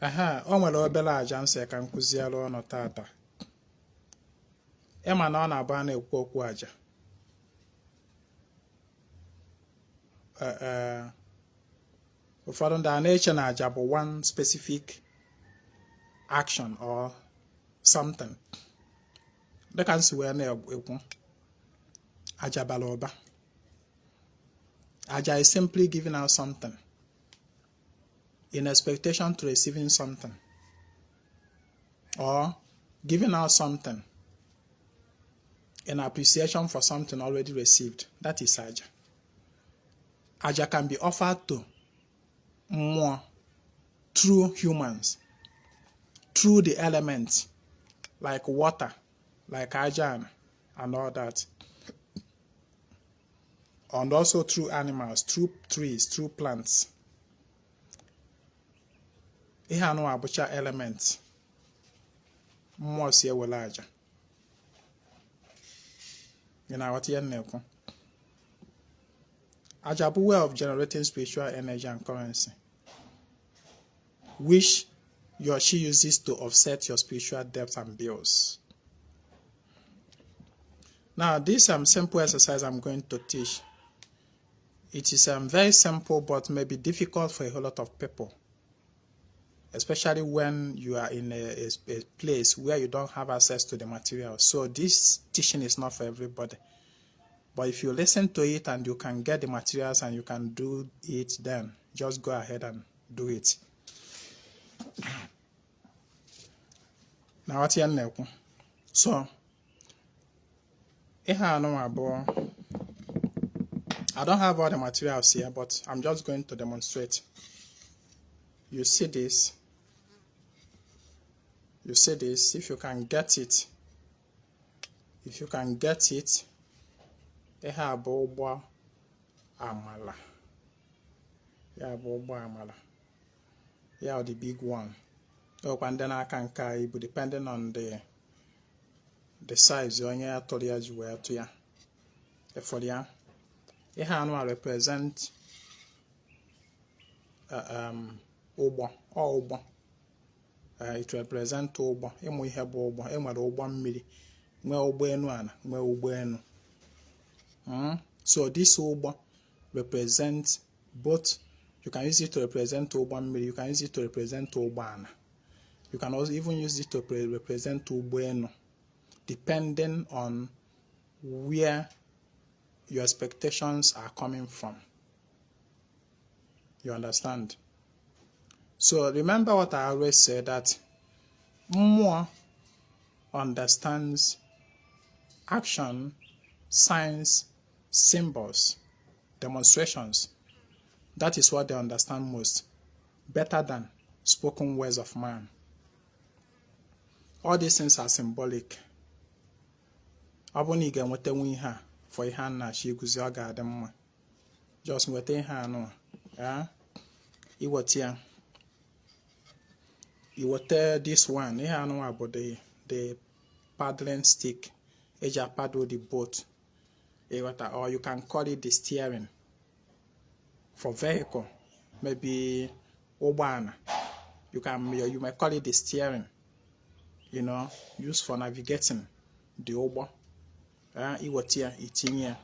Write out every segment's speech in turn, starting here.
Aha, o nwere obere aja m sị ka m kụziere ụnụ tata. Ị ma na ọ na-abụ a na-ekwu okwu aja, ụfọdụ ndị a na-eche na aja bụ one specific action or something. Dịka m si wee na-ekwu, aja bara ụba. Aja is simply giving out something in expectation to receiving something, or giving out something in appreciation for something already received. That is aja. Aja can be offered to mmụọ through humans, through the elements like water, like aja and all that, and also through animals, through trees, through plants. Ihe anụ abụcha element mmụọ si ewere aja. Ị na-aghọta ihe m na-ekwu? Aja bụ way of generating spiritual energy and currency, which your chi uses to offset your spiritual debts and bills. Now, this simple exercise I'm going to teach, it is very simple but may be difficult for a whole lot of people, especially when you are in a place where you don't have access to the material. So this teaching is not for everybody. But if you listen to it and you can get the materials and you can do it, then just go ahead and do it. Now, what you na-ekwu? So, ihe anụnwa bụ, I don't have all the materials here, but I'm just going to demonstrate. You see this? You see this? If you can get it, if you can get it, ihe a bụ ụgbọ amala. Ya bụ ụgbọ amala. Ya the big one. Ọkwa ndị n'aka nke a ibu, depending on the size onye tụrụ ya ji wee tụ ya. Ịfụrụ ya? Ihe anụ a represent ụgbọ, ọ ụgbọ. It represent ụgbọ. Ịmụ ihe bụ ụgbọ. E nwere ụgbọ mmiri, nwee ụgbọ enu ala, nwee ụgbọ enu. So this ụgbọ represents both. You can use it to represent ụgbọ mmiri, you can use it to represent ụgbọ ala. You can also even use it to represent ụgbọ enu, depending on where your expectations are coming from. You understand? So remember what I always say, that mmụọ understands action, signs, symbols, demonstrations. That is what they understand most, better than spoken words of man. All these things are symbolic. Ọ bụrụ na ị ga-enwetanwu ihe a for ihe a na-achọ iguzi, ọ ga-adị mma. Just nweta ihe anụ a, iweta ya, iweta this one. Ihe anụ a bụ the paddling stick eji paddle the boat, ịghọta? Or you can call it the steering for vehicle, maybe ụgbọala. You may call it the steering used for navigating the ụgbọ. Iweta ya, itinye ya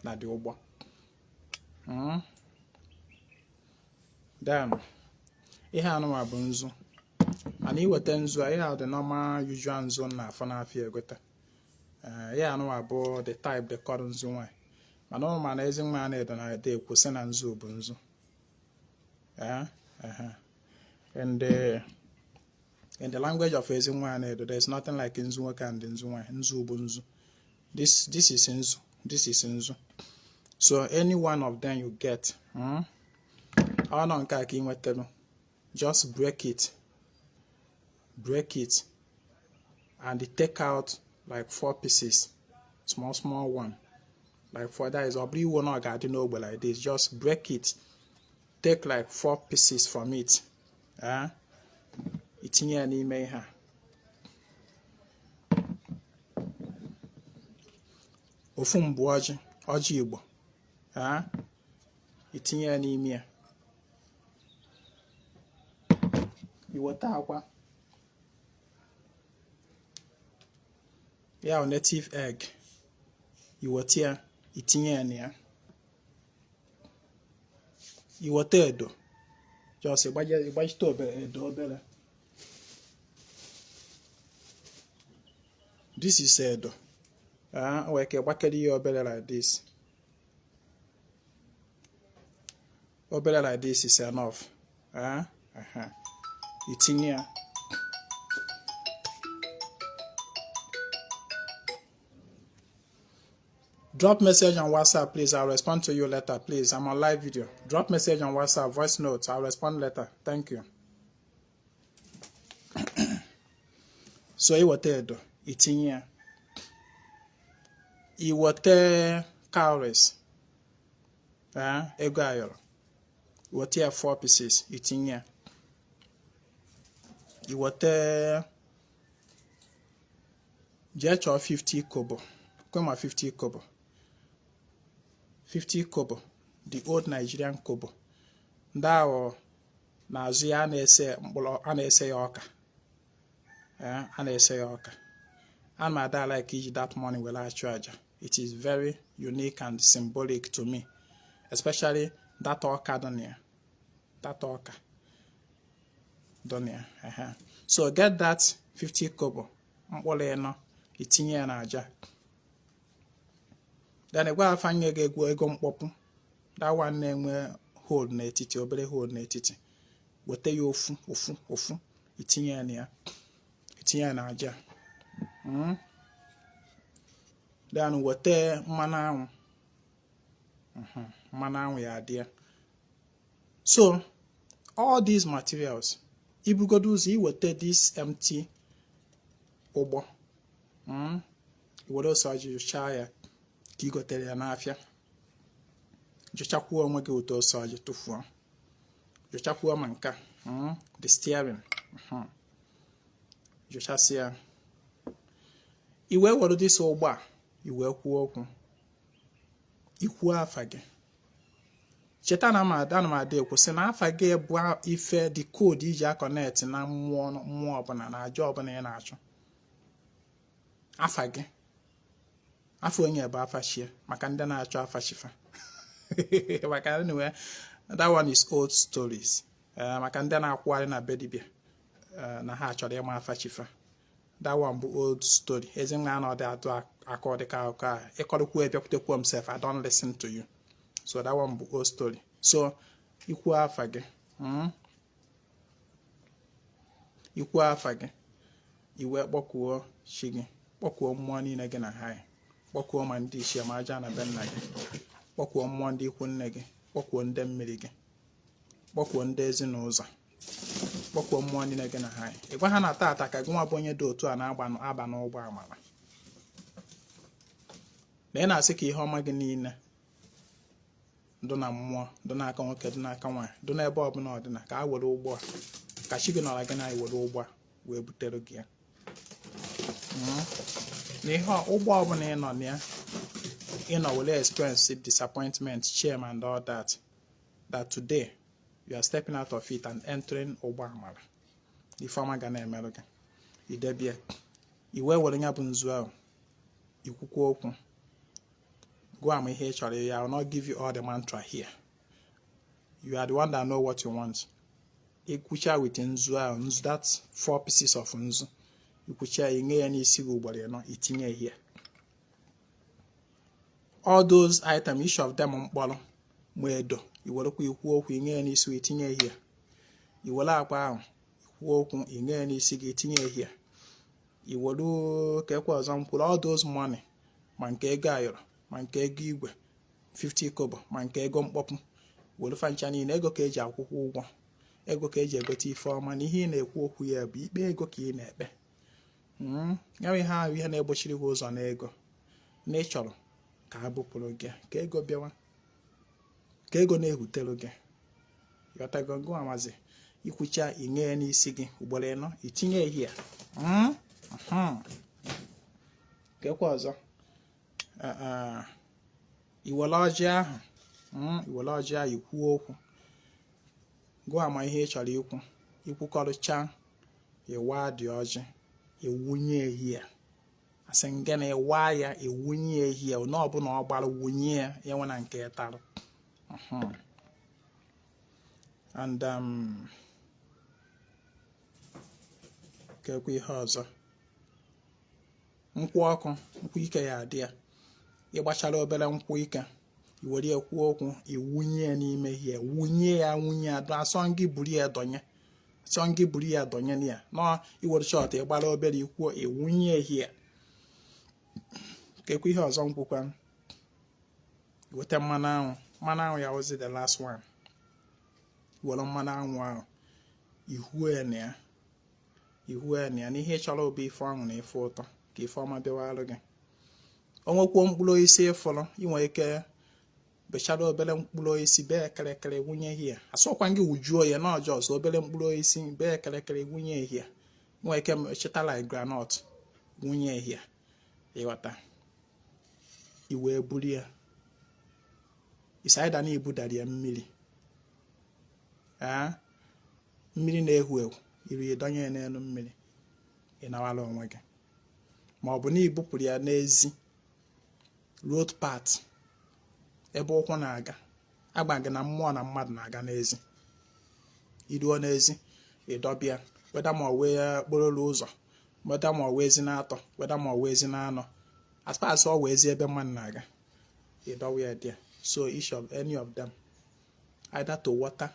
na the ụgbọ. Then ihe anụnwa bụ nzu. Mana iweta nzu a, ihe a dị normal usual nzu na afọ n'afịa egote. Ihe anụnwa bụ the type they call nzu nwanyị, mana ụmụ mana ezi nwa na-edo na ede ekwu sị na nzu bụ nzu. In the language of ezi nwa na-edo, there is nothing like nzu nwoke and nzu nwanyị. Nzu bụ nzu. This is nzu, this is nzu. So any one of them you get, Ọ nọ nke a ka ị nwetara, just break it, break it and take out like four pieces, small small one, like four. That is, ọ bụrụ iwu na ọ ga-adị n'ogbe like this. Just break it, take like four pieces from it, eh? Itinye ya n'ime ihe a. Ofu mbụ ọjị, ọjị Igbo, eh? Itinye ya n'ime ya. Iweta akwa ya, native egg, iweta ya, itinye ya na ya. Iweta edo, just ịgbajite obere edo obere. This is edo. Nwere ike gbakere ihe obere like this. Obere like this is enough. Itinye ya. Drop message on WhatsApp, please. I'll respond to you later, please. I'm on live video. Drop message on WhatsApp, voice notes. I'll respond later. Thank you. So iweta edo, itinye ya. Iweta cowries, ego ayọrọ. Iweta ya 4 pieces, itinye ya. Iweta jee chọọ 50 kobo. Kwema 50 kobo. 50 kobo, the old Nigerian kobo. Ndị ahụ na-azụ ya, a na-ese mkpụrụ, a na-ese ya ọka. A na-ese ya ọka. A ma ada like iji that money were achụ aja. It is very unique and symbolic to me, especially that ọka dị na ya. That ọka dị na ya. So get that 50 kobo mkpụrụ ịnọ, itinye ya na aja. Then gwa afa nye gị egwu ego mkpọpụ. That one na-enwe hole n'etiti, obere hole n'etiti. Weta ya ofu ofu ofu, itinye ya na ya, itinye ya na aja. Then weta mmanụ anwụ. Mmanụ anwụ ya adị ya. So all these materials, ibugodo ụzọ iweta this empty ụgbọ, iwere ose ọjị jụchaa ya ka ị gotere ya n'afịa. Jụchakwuo onwe gị ụtọ ose ọjị tụfuo. Jụchakwuo ma nke a, the steering. Jụchasịa. I wee were this ụgbọ a, i wee kwuo okwu. Ikwuo afa gị. Cheta na ana m ada ekwu sị na afa gị bụ ife, the code iji a-connect na mmụọ, mmụọ ọbụla na aja ọbụla ị na-achụ. Afa gị, afa onye bụ afa chie, maka ndị na-achọ afa chifa. Maka anyway, that one is old stories. Maka ndị na-akwụgharị na be dibịa na ha chọrọ ịma afa chifa. That one bụ old story. Ezinwa na ọ dị atụ akọ dịka akụkọ a ịkọrọkwu ebiakwutekwu m sef, I don't listen to you. So that one bụ old story. So ikwu afa gị, ikwu afa gị, iwe kpọkuo chi gị, kpọkuo mmụọ niile gị na ha, kpọkuo ma ndị ichie ma aja na be nna gị, kpọkuo mmụọ ndị ikwu nne gị, kpọkuo ndị mmiri gị, kpọkuo ndị ezinụzọ, kpọkuo mmụọ niile gị na ha. Ị gwa ha na tata ka gị nwa bụ onye dị otu a na-agba aba n'ụgbọ amara, na ị na-asị ka ihe ọma gị niile dụ na mmụọ, dụ n'aka nwoke, dụ n'aka nwaanyị, dụ n'ebe ọbụla ọdịna, ka a were ụgbọ a, ka chi gị nọrọ gị na were ụgbọ a wee butere gị ya. Na ihe ụgbọ ọbụla ị nọ na ya, ị nọ were experience disappointment, shame and all that, that today you are stepping out of it and entering ụgbọ amara. Ife ọma ga na-emerụ gị. Idebie, i wee were ya bụ nzu ahụ, ikwukwu okwu, gwa m ihe ị chọrọ ya. I will not give you all the mantra here. You are the one that know what you want. Ikwucha with nzu ahụ, nzu, that 4 pieces of nzu, ikwucha ya, inye ya n'isi gị ugboro ịnọ, itinye here. All those items, each of them mkpọrọ ma edo, iwerekwa ikwu okwu, inye ya n'isi, itinye here. Iwere akwa ahụ, ikwuo okwu, inye ya n'isi gị, itinye here. Iwere ka ekwe ọzọ mkpụrụ, all those money, ma nke ego ayọrọ, ma nke ego igwe 50 kobo, ma nke ego mkpọpụ, were fancha niile. Ego ka eji akwụkwọ ụgwọ, ego ka eji egote ife ọma, na ihe ị na-ekwu okwu ya bụ ikpe ego ka ị na-ekpe. Ya bụ ihe ahụ, ihe na-egbochiri gị ụzọ na ego, na ị chọrọ ka a bụpụrụ gị, ka ego bịawa, ka ego na-ehutere gị. Ghọtago? Gụ amazi ikwucha, inye ya n'isi gị ugboro ịnọ, itinye ehihie ka ekwe ọzọ. Iwere ọjị ahụ, iwere ọjị ahụ, ikwuo okwu, gụọ ama ihe ị chọrọ ikwu. Ikwukọrịcha, ịwa dị ọjị, ewunye ehi ya. Asị ngị na ịwa ya, ewunye ehi ya onye ọbụla ọ gbara, wunye ya, ya nwe na nke tarụ. And kekwa ihe ọzọ, nkwụ ọkụ, nkwụ ike ya adị ya. Ịgbachara obere nkwụ ike, i were ya kwuo okwu, iwunye ya n'ime ihe, wunye ya, wunye ya, asọ gị buru ya dọnye, asọ gị buru ya dọnye na ya nọ. Iwere short, ịgbara obere, ikwuo, iwunye ehie. Kekwa ihe ọzọ, nkwụkwa, weta mmanụ anwụ. Mmanụ anwụ ya wụzi the last one. Were mmanụ anwụ ahụ, ihuo ya na ya, ihuo ya na ya n'ihe ị chọrọ bụ ife ọṅụ na ife ụtọ, ka ife ọma bịawalụ gị. O nwekwuo mkpụrụ osisi ịfụrụ, ị nwere ike bechara obere mkpụrụ osisi, bee kịrịkịrị, wunye hie. Asọkwa gị wujuo ya na ọjọọ ọzọ, obere mkpụrụ osisi, bee kịrịkịrị, wunye hie. Nwere ike cheta like groundnut, wunye hie. Ịghọta? I wee buru ya isaida na ibudara ya mmiri, ee, mmiri na-ehu ehu, iri ịdọnye ya n'elu mmiri, ị nawara onwe gị. Ma ọ bụ na ibupụrụ ya n'ezi road path ebe ụkwụ na-aga. Agba gị na mmụọ na mmadụ na-aga n'ezi. Iruo n'ezi, ịdọbịa, weda ma ọ wee okporo ụzọ, weda ma ọ wee ezi na-atọ, weda ma ọ wee ezi na-anọ, as far as ọ wee ezi ebe mmadụ na-aga, ịdọwa ya there. So each of any of them, either to water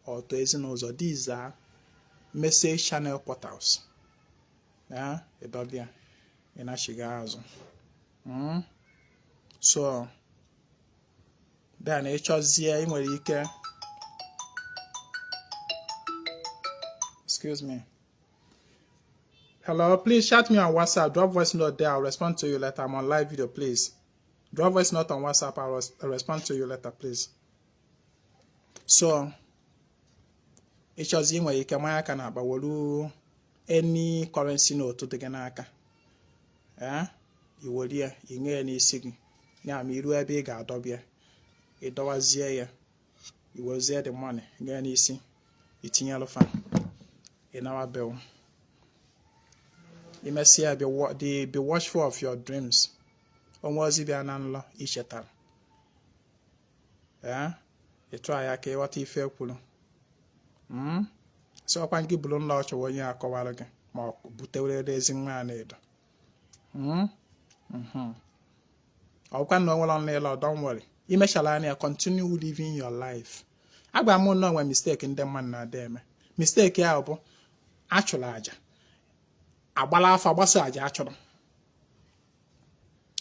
or to ezinụzọ, these are message channel portals. Ya ịdọbịa, ị na-achịga azụ. So then ịchọzie, ị nwere ike, excuse me, hello, please chat me on WhatsApp. Drop voice note there, I'll respond to you later. I'm on live video. Please drop voice note on WhatsApp. I'll respond to you later, please. So ịchọzi, ị nwere ike manya aka na akpa, welu any currency note dị gị n'aka, ee, i were ya, i nye ya n'isi gị ya. Ma iruo ebe ị ga-adọbịa, ịdọwazie ya, i werezie the money nye ya n'isi, itinyelụ fa, ịnawa bill. Imesịa, be watchful of your dreams. Onwe ozi bịa na nlọ ichetara, ee, ịtụ anya ka ịghọta ife kwuru. Sị ọkwa gị bụrụ nlọ ọ chọrọ onye akọwara gị, ma ọ butewere ezi nwa a na-edo. Ọkwa na onwere ọnụ ịlọ, don't worry. Imechala anya, continue living your life. Agwa m na onwe mistake ndị mmadụ na-ada eme. Mistake ahụ bụ achụrụ aja, agbala afa, gbasa aja achụrụ.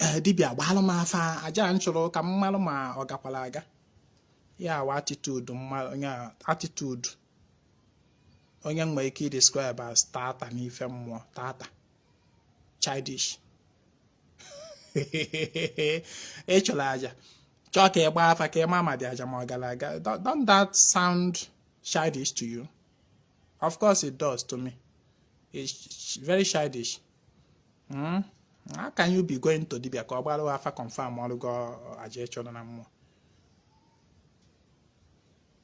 Ee, dibịa agbalụ m afa aja m chụrụ ka m malụ ma ọ gakwara aga. Ya wa attitude onye, attitude onye nwere ike describe as tata n'ife mmụọ, tata, childish. Ị chụrụ aja, chọọ ka ị gbaa afa ka ị ma ma dị aja ma ọ gara aga. Don't that sound childish to you? Of course it does to me. It's very childish. How can you be going to dibia ka ọ gbara afa, confirm ọrụ gị aja ị chụrụ na mmụọ?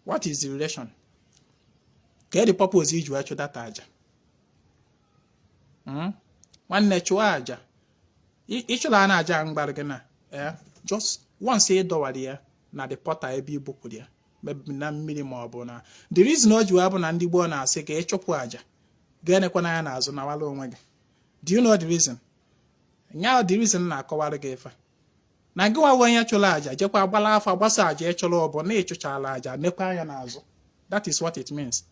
What is the relation? Ka the purpose iji wee chụ that aja? Nwanne, chụọ aja, ịchụrụ a na aja mgbarụ gị na just once ị dọwara ya na the portal ebe i bupụrụ ya na mmiri, ma ọ bụ na the reason o ji wee bụ na ndị gboo na-asị ka ịchụpụ aja, ga-enekwana ya n'azụ, nawala onwe gị. Do you know the reason? Nya the reason na-akọwara gị ife na gị nwa onye chụrụ aja, jekwa gbala afa, gbasa aja ịchụrụ, bụ na ịchụchala aja, nekwa anya n'azụ. That is what it means.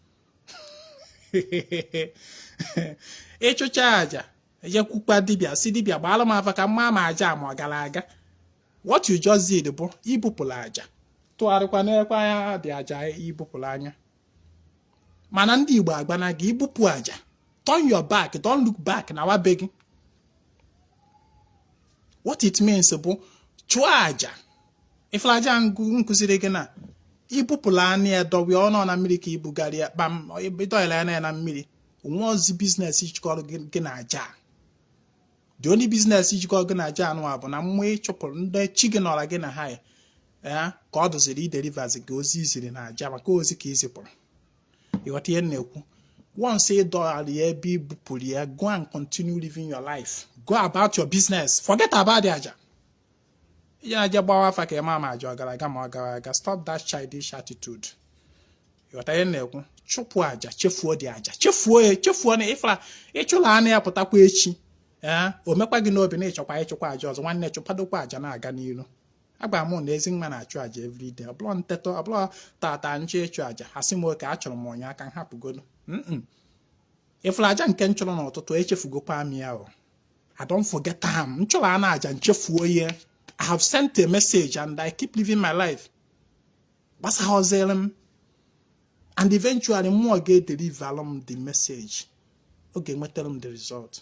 Ịchụcha aja, ejekwukwa dibịa, si dibịa gbaala m afa ka mma ma aja ma ọ gara aga. What you just did bụ ibupụrụ aja, tụgharịkwa n'ekwe anya dị aja ibupụrụ anya. Mana ndị Igbo agbana gị, ibupụ aja, turn your back, don't look back, na wabe gị. What it means bụ chụọ aja, ifere aja nkụziri gị na ibupụrụ anya ya, dọwe ọnụ na mmiri ka ibugara ya kpam, ịdọnyere anya ya na mmiri, onwe ozi business jikọrọ gị na aja. The only business jikọrọ gị na aja anụ bụ na mmụọ ịchụpụrụ ndị chi gị nọrọ gị na ha ya ka ọ doziri iderivazi gị ozi iziri na aja, maka ozi ka izipụrụ. Ịghọta ihe m na-ekwu? Once ị dọghara ya ebe i bupụrụ ya, go and continue living your life, go about your business, forget about the aja. Ije na-eje gbawa afa ka ịma ma aja ọ gara aga ma ọ gara aga. Stop that childish attitude. Ịghọta ihe m na-ekwu? Chụpụ aja, chefuo dị aja, chefuo ya, chefuo na ịfara ịchụla anụ ya pụtakwa echi. Ee, o mekwa gị n'obi na ịchọkwa ịchụkwa aja ọzọ. Nwanne, chụkwadokwa aja na-aga n'ilu. Agba m na Ezinwa na-achụ aja everyday. Ọbụla ntetọ, ọbụla tata nchọ ịchụ aja, asị m oke achọrọ m onye aka m hapụgodo. Ịfụrụ aja nke m chụrụ n'ụtụtụ, echefugokwa m ya o. I don't forget am. Nchụrụ anụ aja, nchefuo ya. I have sent a message and I keep living my life. Gbasaghọziri m, and eventually mmụọ ga-edeliver m the message, ọ ga-enwetara m the result.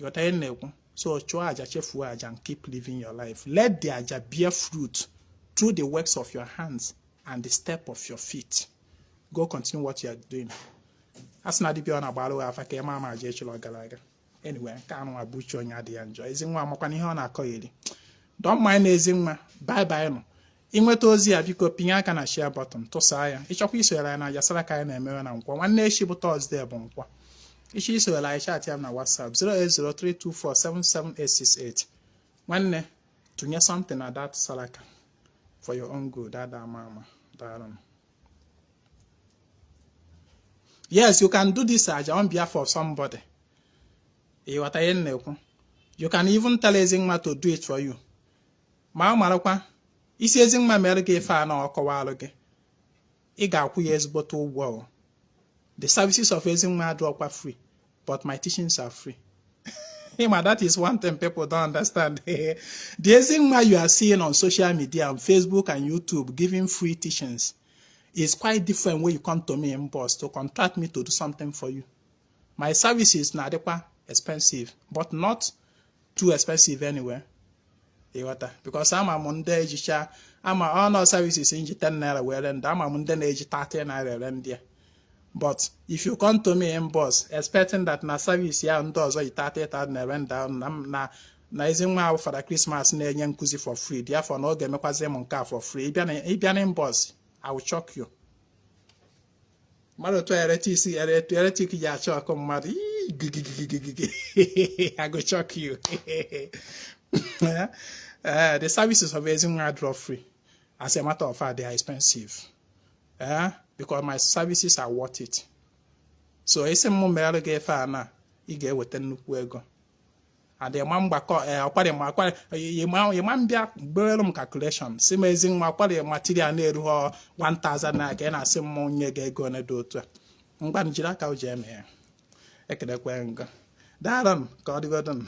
Ghọta ihe m na-ekwu? So chụọ aja, chefuo aja and keep living your life. Let the aja bear fruit through the works of your hands and the step of your feet. Go continue what you are doing. A sị na dibịa ọ na-agbara gị afa ka ịma ama aja echụrụ gara aga. Anyway, nke anụ abụ uche onye adịghị ya njọ. Ezinwa amakwana ihe ọ na-akọ eri. Don't mind Ezinwa. Bye bye nụ. Ịnweta ozi a, biko pinye aka na share button, tụsaa ya. Ịchọkwa isonyere anyị na aja saraka anyị na-emewe na Nkwọ nwanne echi bụ Thursday, bụ Nkwọ. Ịchọ isonyere anyị, chat ya na WhatsApp 08032477868. Nwanne, tụnye something na that saraka for your own good. Ada ama ama. Daalụ. Yes, you can do this aja on behalf of somebody. Ịghọta ihe m na-ekwu? You can even tell Ezinwa to do it for you. Ma ọ marakwa isi Ezinwa mere gị ife a na ọkọwalụ gị, ị ga-akwụ ya ezigbote ụgwọ o. The services of Ezinwa adịrọkwa free, but my teachings are free. Ịma, that is one thing people don't understand. The Ezinwa you are seeing on social media, on Facebook and YouTube, giving free teachings is quite different when you come to me inbox to contract me to do something for you. My services na-adịkwa expensive, but not too expensive anyway. Ịghọta? Because ama m ndị ejicha ama ọnụ services nji 10 naira were ndị ama m ndị na-eji 30 naira ere ndị a. But if you come to me inbox expecting that na service ya ndị ọzọ yi 30,000 naira ndị ahụ na Ezinwa ahụ Fada Christmas na-enye nkụzi for free, therefore na ọ ga-emekwazi m nke a for free, ịbịa na inbox, I will shock you. Mmadụ otu heretic ji achọ ọkụ mmadụ gigigigigigi, I go shock you. The services of Ezinwa are free. As a matter of fact, they are expensive because my services are worth it. So isi m mere gị ife a na ị ga-eweta nnukwu ego adịma mgbakọ ọkwarị ma akwarị ịma mbịa gbere m calculation si m Ezinwa akwarị material na-erughọ 1000 naira ka ị na-asị m nye gị ego one dị otu a. Ngwa, jiri aka o ji eme ya. Ekelekwe ngo. Daalụ, ka ọ dịgodụ.